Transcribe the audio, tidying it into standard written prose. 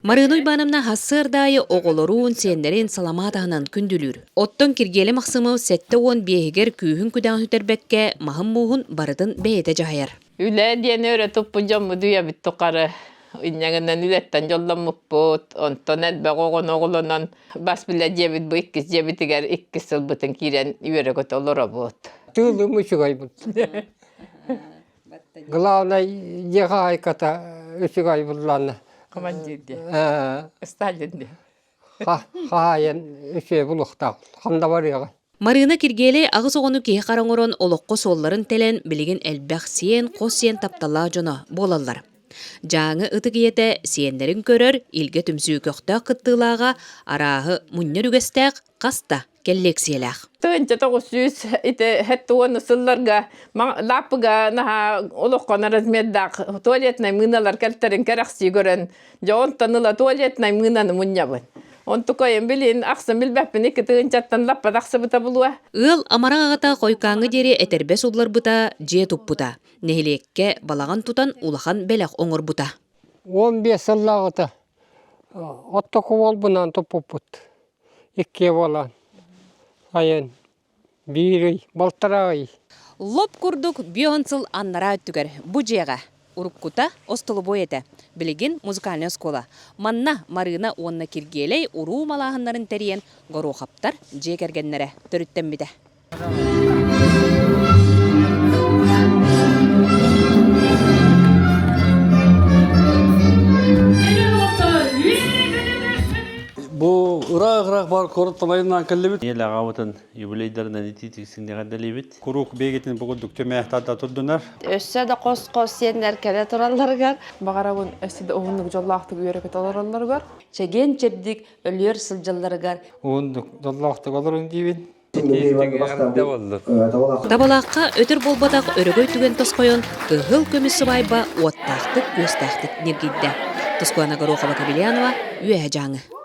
Марыына Уйбаановна сарсыарда аайы оҕолорун, сиэннэрин саламаат аһынан күндүлүүр. Оттон Киргиэлэ Махсымов 75-игэр күүһүн-күдэҕин сүтэрбэккэ, маһын-мууһун барытын бэйэтэ дьаһайар. Үлэ диэни өрө туппут дьоммут үйэбит тухары инньэ үлэттэн дьолломмуппут, онтон элбэх оҕону оҕолонон бас билэ дьиэбит бу иккис дьиэбитигэр иккис сылбытын киирэн үөрэ-көтө олоробут. Тыылым үчүгэй Главное, дьиэ хаһаайката үчүгэй буллаана. Командир диye. Сталин диye. Хаһаайын үчүгэй булуохтаах. Ханна барыаҕа. Марыына Киргиэлэй аҕыс оҕону киһи хара оҥорон олоххо суолларын тэлэн, билигин элбэх сиэн, хос сиэн тапталлаах дьоно буолаллар. Дьааҥы ытык ийэтэ сиэннэрин көрөр, илгэ түмсүү көхтөөх кыттыылааҕа, арааһы мунньар үгэстээх хас да кэллиэксийэлээх. 1900 ити 70 сылларга лааппыга наһаа олоххон размердаах туалетнай мыыналар кэлтэрин кэрэхсии көрөн, дьэ онтон ыла туалетнай мыынаны мунньабын. Онтукайым билин ахсын билбэппин икки тыһыынчаттан лаппа тахсыбыта булуо. Ыал амарах аҕата хойукааҥҥа диэри этэрбэс улларбыта, дьиэ туппута. Нэһилиэккэ балаҕан тутан улахан бэлэх оҥорбута. 15 сыллааҕыта оттоку уолбунаан туппуппут. Иккиэ буолан айан биир ый, балтараа ый. Лоп курдук бион сыл аннараа өттүгэр бу дьиэҕэ уруккута остолобуой этэ, билигин музыкальнай оскуола. Манна Марыына уонна Киргиэлэй уруу малааһыннарын тэрийэн Гороховтар дьиэ кэргэннэрэ төрүттэммитэ. Бу ыраах-ыраах бар куорат талайынан кэллибит. Ел аҕабытын юбилейдарынан итиитик-сиҥнэҕэрдэлиибит. Куруук биэгитин бу курдук түмэ тарда турдунар. Өссө да хос-хос сиэннэр кэлэ туралларыгар. Баҕарабын өссө да уһуннук дьоллоохтук үөрэ-көтө олороллоругар. Чэгиэн-чэбдик өлүөр сылдьалларыгар. Уһуннук дьоллоохтук олорун диибин. Табалаахха өтөр буолбатах өрөгөй түгэн тосхойон, кыһыл көмүс сыбаайба уоттаахтык-күөстээхтик ньиргийдэ. Тускуана Горохова-Кобельянова, Үөһэ Дьааҥы.